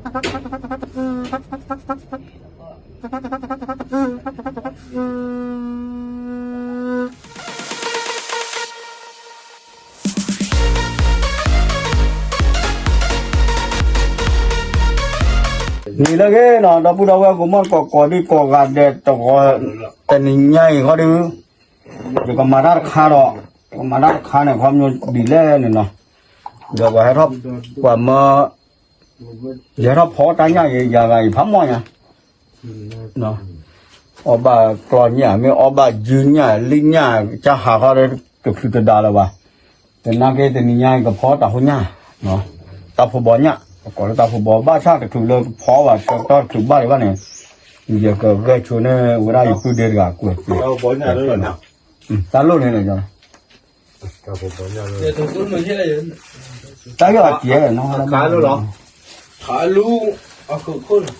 နံၤလၢအဂ့ၤနီၤ ဒီပုၢ်ဒီဝဲၢ် ကိးမီၢ်တကိး ကိးဒံကိးဂၤဒဲးတဂီၤ တနံၤညါအံၤဃီဒီး ယကမၤတၢ်တခါဒီး ယကမၤတၢ်တခါန့ၣ် ခီဖျိဒ်လဲၣ်န့ၣ်နီၤ ဒီးပှၤဟဲထီၣ် ပှၤမၢ ယဟဲထီၣ်ဖီတၢ်ညၣ်အံၤ ယၤဂၤအံၤဖးမီၢ်ညါ အီၣ်ဘၣ်ကျီညၣ် မ့ၢ်အီၣ်ဘၣ်ယုၢ်ညၣ် လံၣ်ညၣ် ကစၢ်ဟးခီဒီး တချုးတဒါလၢၤဘၣ်. သနာ်က့တနံၤညါအံၤ ကဖီတၢ်ဟိညၣ် တၢ်ဖိဘီညၣ် ပကိးလၢတၢ်ဖိဘီ ဘၣ်ဆၣ်တချုးလၢကဖီဘၣ် ဆၢကတီၢ်တချုးဘၣ်ဒံးဘၣ်န့ၣ် ယကဂဲၤဆိန့ၢ်ဝဲဒၣ်ယပုၢ်ဒ့တဂၤ ကွဲးပှ့ၤ တၢ်လိၣ်န့ၣ်လီၤ တၢ်ယီၤကဲနီၤ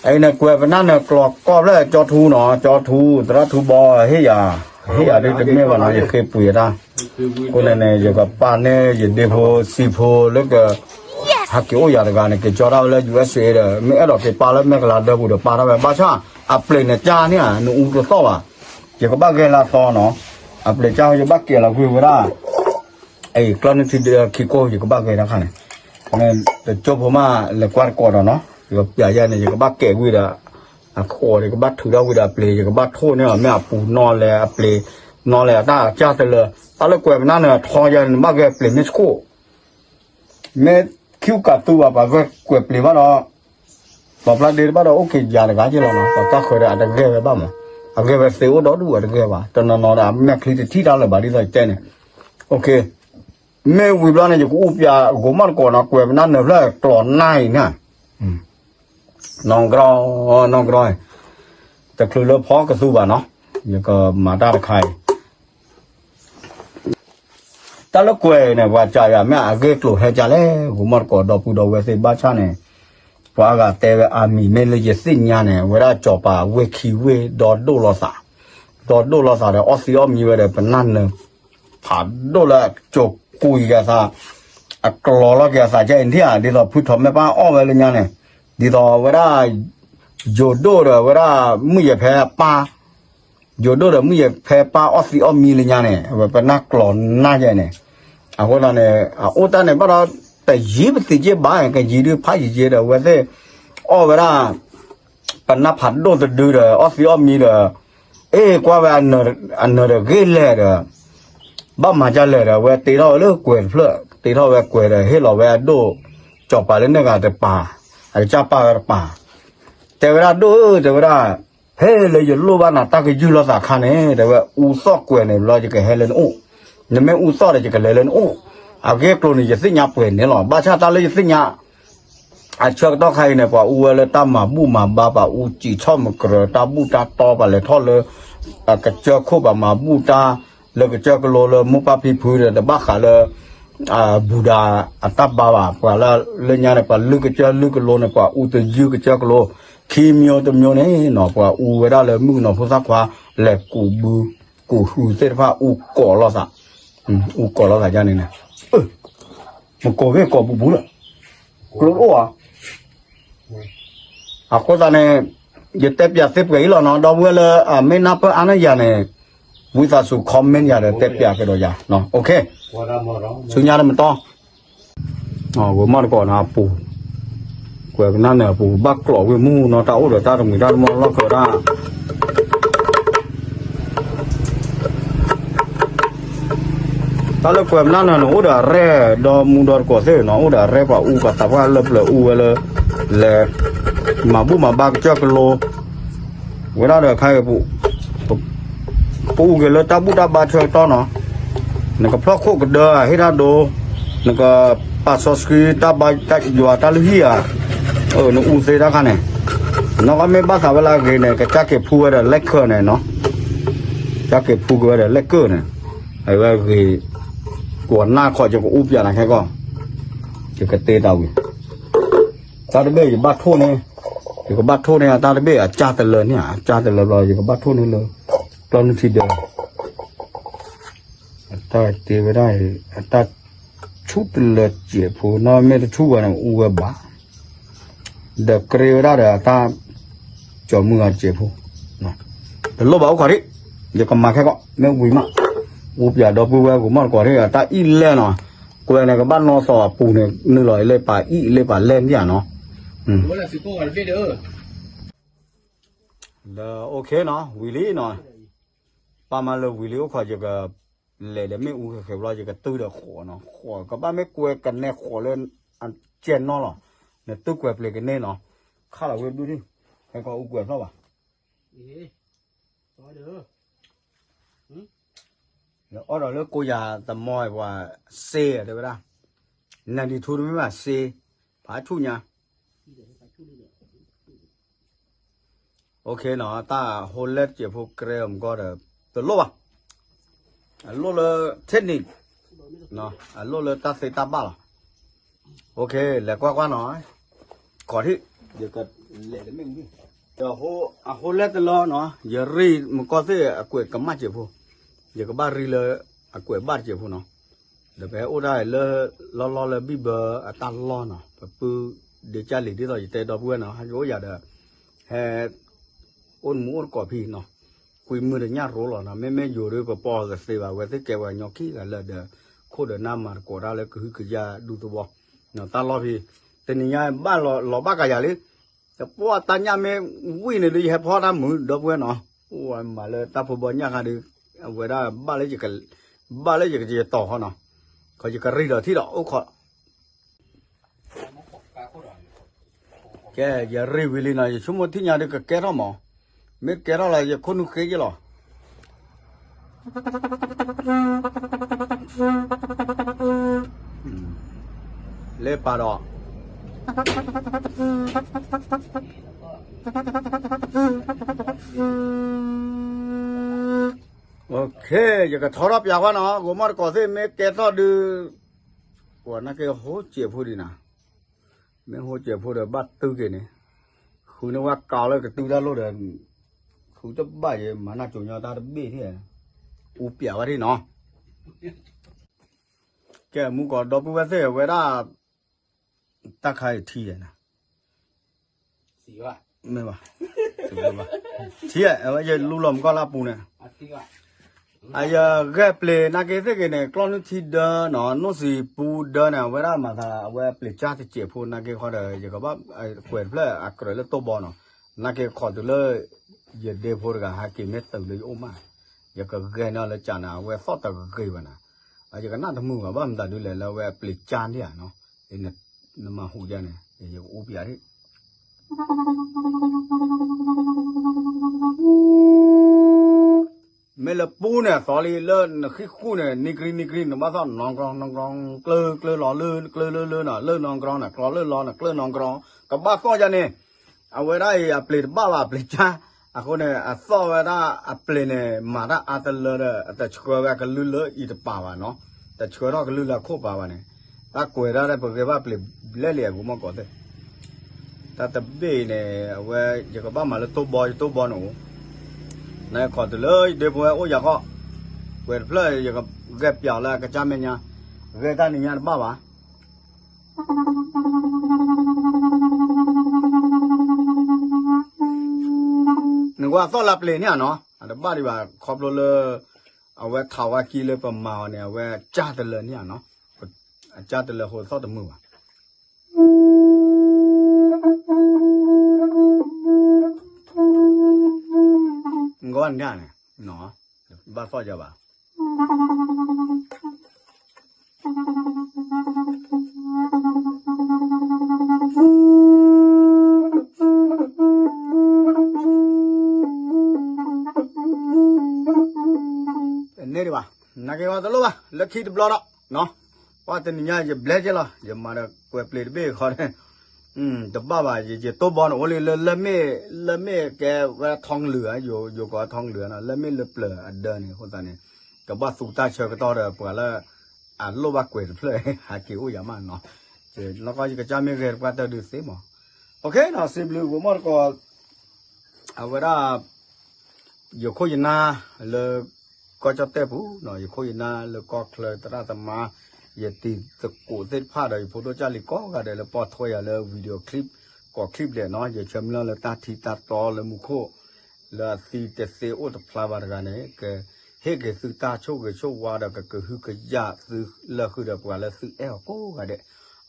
အံၤန့ၣ် ကွဲးပနၢ်နၢၤကျိာ်ကီၢ်ဖျၢၣ် ကၠီထူနီၤ ကၠီထူ သရၣ်ထူဘီ ဟ့ၣ်ယၤ ဟ့ၣ်ယၤဒ်တမ့ၢ်ဘၣ်နီၤ ယဃ့ပှ့ၤတၢ် အဃိန့ၣ်န့ၣ် ယကပာ်န့ၢ်ယဒ့ဖိစံဖိလၢက ဟးက့ၤအိၣ်ယၤတဂၤန့ၣ် က့ၤကၠီတၢ်ဝဲလၢ ယူၢ်အက်စ်အ့ ဒီး မ့ၢ်အဲၣ်ဒိးက့ၤပာ်လၢမဲကလၤဒၢပူၤဒီး ပာ်ထီၣ်ဝဲ ဘၣ်ဆၣ် အပျ့ၤန့ၣ်ကၢ်န့ၣ်ဧါ နအူတသီၣ်ဘၣ် ယကဘၣ်ဂဲၤလၢအသီနီၤ အပျ့ၤကၢ် ယဘၣ်ကဲလီၤကွံာ်ဝဲဒၣ် အံၤ ကျီနုၢ်ထံဒၢခံကိၢ် ယကဘၣ်ဂဲၤတၢ်ခါန့ၣ် တကၠိဖိမးလဲၤကွၢ်တကိးဒီးနီၤ ယကပျးယဲန့ၣ် ယကဘၣ်ကဲၤကွံာ်ဒီး အခိၣ်ဒီး ယကဘၣ်ထုးထီၣ်ကွံာ်ဒီးအပျ့ၤ ယကဘၣ်ထိၣ်န့ၢ်အီၤ မ့ၢ်အပူၤနီၣ်လဲၣ် အပျ့ၤနီၣ်လဲၣ် အတၢ်ကၢ်တလၢ တၢ်လၢကွဲးပနၢ်နၢၤထီယဲန့ၣ် နဘၣ်ဂဲၤပျ့ၤမ့ၢ်ဆှိၣ် မ့ၢ်ခံကးတူဘၣ် ပှၤဂဲၤကွဲးပျ့ၤဘၣ်ဒီး ပှၤဖျါဒ့တဘၣ်ဒီး အိၣ်က့ၤယၤတဂၤက့လီၤနီၤ ပှၤကၢ်ဃၢၤဒီး အတဂဲၤဝဲဘၣ်မး အဂဲၤဝဲသ့အိၣ်ဒီဒူၣ် အတဂဲၤဘၣ် တနီၤနီၤဒီး အမဲာ်ချံတထံၣ်တၢ်လၢၤဘၣ် ဒ်သိးယတဲန့ၣ် မ့ၢ်ဝံၤဘျီန့ၣ် ယကအူပျး ဂိၤမီၢ်တကိးနီၤ ကွဲးပနၢ်နၢၤဖျၢၣ်ကျိာ်နၢ်အံၤန့ၣ် နီၢ်ကြီ နီၢ်ကြီ တချုးလၢဖီကသူဘၣ်နီၤ ယကမၤတၢ်တခါအံၤ တၢ်လၢကွဲးန့ၣ် ပှၤစံးယၤ မ့ၢ်အဂ့ၢ်ကျိၤဟဲကၢ်လဲၣ် ဂိၤမီၢ်တကိး ဒီပုၢ်ဒီဝဲၢ်သ့ၣ် ဘၣ်ဆၣ်န့ၣ် ပှၤအါဂၤတဲဝဲအါမံၤ မ့ၢ်လၢယသ့ၣ်ညါန့ၣ် ဝဲဒၣ်စီၤပၤဝ့ၢ်ခံဝ့ၢ်ဒီဒိၣ်လိာ်သး ဒီဒိၣ်လိာ်သးဒီး အီၣ်သံအီၣ်မံဝဲဒီး ပနၢ်နၢၤ ဖးဒိၣ်လၢအစိာ်ကွံာ်က့ၤအသး အကျီၤလီၤက့ၤအသး ကဲအံၤဒ်ဧါ ဒ်သိးဖုထီးမဲၢ်ပၢ်အီၣ်ဝဲလၢညါန့ၣ် ဒ်သိးဝဲဒၣ် ယိၤဒိၣ်ဒီးဝဲဒၣ် မုၢ်ယ့ၤဖဲပၢ် ယိၤဒိၣ်ဒီးမုၢ်ယ့ၤဖဲပၢ်အီၣ်သံအီၣ်မံလၢညါန့ၣ် ဝဲပနၢ်ကျီၤနၢ်ယဲန့ၣ် အဃိသတးန့ၣ် အအိၣ်တၢ်န့ၣ်ဘၣ်ဒီး တယံၤပသံးက့ဘၣ် ကယံၤဒုးဖးယံၤယံၤဒီး ဝဲသ့ၣ်အီၣ်ဝဲဒၣ် ပနၢ်ဖးဒိၣ်တဒုဒီး အီၣ်သံအီၣ်မံဒီး အ့ၣ် ကွၢ်ဝဲ အနၢၤတဂ့ၤလဲၣ်ဒီး ဘၣ်မၤဒ်လဲၣ်ဒီး ဝဲတ့ထီၣ်ဝဲလၢကွဲးတဖျၢၣ် တ့ထီၣ်ဝဲကွဲးဒီး ဟ့ၣ်လီၤဝဲအဒိၣ် စီၤပၤလၢန့ၢ်ဂၤတပၤ အကစၢ်ပၢ်ဝဲတပၤ တဲဝဲဒၣ်ဒိၣ်ဧၢ တဲဝဲဒၣ် ဖဲလၢယလိၣ်ဘၣ်နၤတၢ်ကယုၢ်လိာ်သးအခါန့ၣ် တဲဝဲ အူသီၣ်ကွဲးန့ၣ်ဘျီ ယကဟဲလၢနအိၣ် နမ့ၢ်အူသီၣ်ဒီးယကလဲၤလၢနအိၣ် အဂ့ၢ်အကျိၤန့ၣ် ယသ့ၣ်ညါပှဲၤန့ၣ်လီၤ ဘၣ်ဆၣ်တၢ်လၢယသ့ၣ်ညါ အဆၢကတီၢ်ခါအံၤန့ၣ် ပှၤအူဝဲလၢတၢ်မၤဘူၣ်မၤဘါ ပှၤအူစံာ်ထီၣ်မကရၢ တၢ်ဘူၣ်တၢ်တီ ပှၤလဲၤထီၣ်လၢ ကစၢၢ်ခိၣ် ပှၤမၤဘူၣ်တၢ် လၢကစၢၢ်ကလိလၢမိၢ်ပၢ်ဖံဖုဒီး တဘၣ်ဃးလၢ ဘူဒၤအတၢ်ဘါဘၣ် ပှၤလၢလၢညါန့ၣ် ပှၤလုၢ်ကစၢၢ်လုၢ်ကလိန့ၣ် ပှၤအူတယုၢ်ကစၢၢ်ကလိ ခံမျိုးတမျိုးန့ၣ်နီၤ ပှၤအူဝဲဒၣ်လၢမုၣ်ကနီၤဖိသၣ်ခွါ လဲၤကူးဘု ကူးဟုးသ့ၣ်တဖၣ် အူကိးလိာ်သး အူကိးလိာ်သးယါန့ၣ်န့ၣ် မကိးဘ့ၣ်ကိးပူၤပူၤလၢ ကျိတအိၣ်ဧါ အဃိသတးန့ၣ် ယတဲပၠးသ့ပှဲၤအံၤလီၤနီၤ ဒီပုၢ်ဝဲၢ်လၢ မ့ၢ်နၢ်ပၢၢ်အါန့ၢ်ယၤန့ၣ် ဝံသးစူၤ comment ယၤဒီးတဲပၠးကဒီးယၤ ဆူညါတမတီၢ် ဂိၤမီၢ်တကိးန့ၣ်အပူၤ ကွဲးပနၢ်နၢၤအပူၤ ဘၣ်ကျိးဝ့ၢ်မုၢ်နီၤ တၢ်အိၣ်ဒီးတၢ်တမှံၤတၢ်တမီၢ်လီၢ်ခၢးတၢ် တၢ်လၢကွဲးပနၢ်နၢၤန့ၣ် အိၣ်ဒီးအရဲၣ် ဒီမူဒီတကိးသ့ၣ်နီၤ အိၣ်ဒီးအရဲၣ် ပှၤအူပှၤသးပှၢ်လၢပျၢၤအူဝဲလၢ လဲၤ မၤဘူၣ်မၤဘါကစၢၢ်ကလိ ဝဲဒၣ်ဒီးခါအံၤ ပအူက့ၤလၢတၢ်ဘူၣ်တၢ်ဘါဆၢကတီၢ်နီၤ နကဖျီၣ်ခိၣ်ကဒၢဟ့ၣ်တၢ်ဒိ နကပာ်စီဆှံတၢ်ဘါယွၤတၢ်လုၢ်ဟံၣ်ဧါ နအူသ့တၢ်ခါန့ၣ် နီၢ်ကီၢ်မ့ၢ်ဘၣ်သးဝဲလၢအဂ့ၤန့ၣ် ကစၢ်က့ၤဖူဝဲဒီးလဲၣ်ကၢၢ်န့ၣ်နီၤ ကစၢ်က့ၤဖူက့ၤဝဲဒီးလဲၣ်ကၢၢ်န့ၣ် အဝဲဂ့ၤ ကွၢ်နၢ်ခီယကအိၣ်ပၠးနၤခဲကီၢ် ယကတဲတၢ်ဝံၤ တၢ်တဘ့ၣ်ယဘၣ်ထိၣ်န့ၣ် ယကဘၣ်ထိၣ်န့ၣ် တၢ်တဘ့ၣ်အကၢ်တလၢန့ၣ် အကၢ်တလၢဘျီ ယကဘၣ်ထိၣ်န့ၣ်လၢ ကျီနုၢ်ထံဒၢ အတၢ်တ့ဝဲဒၣ်အံၤ အတၢ်ဆူၣ်တလၢစဲးဖိ နီၢ်မ့ၢ်တဆူၣ်ဘၣ်န့ၣ် အူဝဲဘၣ် ဒီးကြ့ဝဲဒၣ်ဒီးတၢ် ကၠီၤမုၢ်ဂၤတစဲးဖိ, တလိၣ်ဘၣ်အိၣ်ခိးဒံး, ယကမၤခဲကီး မ့ၢ်ဝံၤမး, ပူပၠးဒီပုၢ်ဝဲၢ်ဂီၤမီၢ်တကိးဒံး တၢ်အံၣ်လဲၢ်နီၤ, ကွဲးန့ၣ်ကဘၣ်နီၣ်သီးအပူၤန့ၣ် နုာ်လီၤလၢပာ်အံၣ်လၢပာ်လဲၢ်မ့ၢ်ဧါနီၤ, လၢ OK နီၤ ဝံၤလံနီၤ, ပာ်မၤလၢဝံၤလံအိၣ်ခိးယက လဲၤဒီးမ့ၣ်အူဃဲၤဃဲၤဘျီ ယကတုၤဒီးဃိးနီၤ, ဃိးကဘၣ်မ့ၢ်ကွဲးကနဲဃိးလၢ အကဲနီၣ်လီၤ, နတုၤကွဲးပျ့ၤကန့ၢ်နီၤ, ခါလီၤဝဲဒုးဒုး, ဟဲကီးအူကွဲးဖျီၣ်ဘၣ်, ဒီးအီၣ်ဒီးလၢကိးယၤသမီပှၤစ့တဲဝဲဒၣ်, နၤဒံးထူတမ့ၢ်ဘၣ်စ့, ဖးဆူၣ်ညါ OK နီၤ, တၢ်ဟိလဲၢ်တစဲးဖိကြဲအီၤမကီၢ်ဒီး တလိၣ်ဘၣ်, အလိၣ်လၢ technique, အလိၣ်လၢတၢ်သ့တၢ်ဘၣ်လီၤ, OK လဲၤကွၢ်ကွၢ်နီၤ, ခိးထံၣ်, ယကလဲၤတမ့ၢ်မုၢ်, ဒီးအဟိလဲၢ်တလီနီၤ, ယရံၣ်မကီၢ်သ့ၣ်အကွဲးကမၣ်စဲးဖိ, ယကဘၣ်ရံၣ်လၢ အကွဲးဘၣ်တစဲးဖိနီၤ, ဒီးပဟဲအိၣ်ဒၣ်လၢ လီၢ်လီၢ်လၢဘံၣ်ဘၢအတၢ်လီၢ်နီၤ, ပပုၢ်ဒ့ကၢ်လံၤဒ်သိးယတဲဒီပုၢ်ဝဲၢ်နီၤ, ဟဲက့ၤအိၣ်ယၤဒီး ဟဲ အိၣ်တမူအိၣ်တကိးဖံနီၤ, ကွံမုၢ်တညၣ်ရိလီၤနီၤ, မ့မ့ၢ်ယိၤဒုး ပပိာ်ကသ့ဘၣ်, အဝဲသ့ၣ်ကဲဝဲညီခံဂၤလၢာ်ဒီး ခိၣ်ဒီးနၢ်မၤတကိးတၢ်လၢကဟုကယာ်ဒူသဝီ, တၢ်လီၢ်ဖံ, တနံၤညါဘၣ်လီၤဘၣ်ကယၤလံ, တပှၢ်တၢ်ညၣ်မ့ၢ်ဝံၣ်န့ၣ်ဒုး ယဟဲဖီတၢ်မုာ်ဒီပုၢ်ဝဲၢ်နီၤ, အိၣ်ဝဲမၤလၢတၢ်ဖိဘီညၣ်ခါဒုး, အဝဲဒၣ် ဘၣ်လၢယကယတီၤဃီနီၤ, ခီယကရံၣ်ဒီးထံၣ်ဒီးအိၣ်ခိး ကဲ ယရံၣ်ဝံၤလံနီၤ, ယဆိကမိၣ်ထံၣ်ညါဒုးကကဲထီၣ်မး, မ့ၢ်ကဲထီၣ်လီၤ ယခိၣ်နူာ်ဃ့က့ၤလီၤ, လၢပာ်ဒီး OK, ယကထီထီၣ်ပၠးကွၢ်နီၤ, ဂိၤမီၢ်တကိးသ့ၣ်မ့ၢ်ကဲထီၣ်ဒုး, ပှၤနာ်က့ဟိစဲးဖိဒံးနၤ, မ့ၢ်ဟိစဲးဖိဒီးဘၣ်တုၤက့ၤန့ၣ်, ဃုန့ၢ်ဝဲကးလၢကတုၤတၢ်လိၣ်ဒီး, ဃုတဘၣ်ယဲ မၤနၢ်ကၠိညီတၢ်တဘ့ၣ်ထံၣ်, အူပၠးဝဲထံၣ်နီၤ, ကဲမူကီးဒီပုၢ်ဝဲၢ်သ့ၣ်ဝဲဒၣ်, တၢ်ခါအံၤထံယဲနၤ မ့ၢ်ဘၣ်, ထံအဝဲယလူလီၤမကီၢ်လၢအပူၤန့ၣ်, အယဂဲၤပျ့ၤနာ်က့သ့ၣ်က့ၤန့ၣ် ကျီၢ်နုၢ်ထံဒၢနီၤ နိၣ်စံပူဒၢန့ၣ် အဝဲဒၣ်မၤသး အဝဲပျ့ၤကၢ်တစဲးဖိနာ်က့ဃီဒီး ယကဘၣ်ကွဲးတဖျၢၣ်အကြၢးလၢတိၢ်ဘီနီၤ, နာ်က့ခိးတုၤလၢ ယဒ့ဖိတဂၤဟဲက့ၤမ့ၢ်တုၤလၢယအိၣ်မး, ယကဂဲၤန့ၢ်လၢကၠးန့ၣ် အဝဲသီၣ်တဂ့ၤဘၣ်နၤ, ယကနၣ်တမုာ်ဘၣ် ဘၣ်မတၤဒုလဲၣ်လၢအဝဲအပျ့ၤကၢ်န့ၣ်ဧါနီၤ, နမၤဟူးယါန့ၣ် ယကအိၣ်ပၠးဒၣ် မ့ၢ်လၢပူန့ၣ် အသီလံ လၢနဃံၣ်ဃူၣ်န့ၣ် နံၤကြံနံၤကြံ နဘၣ်သီၣ်နီၢ်ကြီ နီၢ်ကြီ ကျၢ ကျၢလီၤလၢ ကျၢလၢလၢနီၤ လၢနီၢ်ကြီနီၤ ကျီလၢလီၤနီၤ ကျၢနီၢ်ကြီ ကဘၣ်သီၣ်ယါန့ၣ် အဝဲဒၣ်အံၤ အပျ့ၤတဘၣ်ဘၣ် အပျ့ၤကၢ် အဃိန့ၣ် အသီၣ်ဝဲဒၣ်အပျ့ၤန့ၣ် မၤတၢ်အါတလၢဒီး အတဆှၢဝဲအကလုၢ်လၢအံၤတပၤဘၣ်နီၤ တဆှၢထီၣ်ကလုၢ်လၢအခိၣ်ပၤဘၣ်န့ၣ် တၢ်ကွဲးဒၣ်လၢပဂဲၤဘၣ်ပျ့ၤဘျဲၣ်လံ အဂီၢ်မီၢ်ကီးသ့ၣ် တၢ်တဘ့ၣ်အံၤန့ၣ် အဝဲ ယကဘၣ်မၤလၢတိၢ်ဘီ ယတိၢ်ဘီန့ၣ်အိၣ် နခီၣ်တုၤလၢယဒ့ဖိဝဲအိၣ်ယၤဃီ ကွဲးတဖျၢၣ် ယကဂဲၤပၠးလၢအကစၢ်မဲာ်ညါ ဂဲၤတၢ်နံၤညါတဘၣ်ဘၣ် နကွၢ်သီၣ်လၢပျ့ၤန့ၣ်နီၤ အတဘၣ်ဒံးဘၣ် ခီဖျိလၢ အဝဲထးဝါကံလၢပမၤအီၤန့ၣ် အဝဲအကၢ်တလၢန့ၣ်နီၤ အကၢ်တလၢအဃိသီၣ်တမုာ်ဘၣ် နကွၢ်န့ၣ် ဘၣ်သီၣ်ယၤဘၣ် န့ၣ်ဒံးဘၣ် နာ်က့ၤဝဲတလိၣ်ဘၣ် လၢခံတဘျီဒီး ပှၤတနံၤညါယဘျဲက့ၤလီၤ ယမၤဒီးကွဲးပျ့ၤတဘ့ၣ်ဃီန့ၣ် တဘၣ်ဘၣ် ယတိၢ်ဘီန့ၣ်အိၣ်လံလၢ လၢမ့ၢ်ကဲဝဲထီကလုာ်ဧါ ယိၤကိးထီကလုာ်ဧါနီၤ လၢမ့ၢ်လၢပျၢၤအဒၢန့ၣ် အဃိသတးန့ၣ် ကဘၣ်သူတၢ်ဆၢကတီၢ်ဒီးပှၤလၢ အလိၣ်ဘၣ်ကွဲးတဖျၢၣ် ဟးက့ၤအိၣ်ယၤမးနီၤ နီၢ်ကီၢ်ယကစၢ်မ့ၢ်ဂဲၤတပှၢ်တၢၢ်ဒုးသ့မး OK နီၤ စံးဘျုးဂိၤမီၢ်တကိး အဝဲဒၣ် ယခိၣ်ယနၢ်လၢ ကီၢ်ကၠီၣ်တဲၣ်ပူၤနီၤ ယခိၣ်ယနၢ်လၢကီၢ်ချၢသရၣ်သမါ ယတံၤသကိးသ့ၣ်တဖၣ်ဒီး ယဖိဒိၣ်ကၢ်လံၤကိးဂၤဒဲးလၢပိာ်ထွဲယၤလၢ video clip ကိးချံၣ်ဘျဲးနီၤ ယဆၢမုၢ်လၢ်လၢတၢ်ထံတၢ်တီလၢမူခိၣ် လၢအသံတသ့အိၣ်တဖျါဘၣ်တဂၤန့ၣ် ကဟ့ၣ်က့ၤသုတၢ်ဆိၣ်ဂ့ၤဆိၣ်ဝါဒီး ကကဟုကယာ်သုလၢဃုာ်ဒီးပှၤလၢသုအဲၣ်အီၤကိးဂၤဒဲး.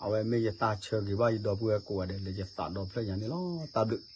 အဝဲမ့ၢ်ယတၢ်ဆၢဂ့ၤဘၣ်ယဒီပုၢ်ဝဲၢ်ကိးဂၤဒဲးလၢယသးဒီဖျၢၣ်ညါန့ၣ်လီၤ. တၢ်ဘျုး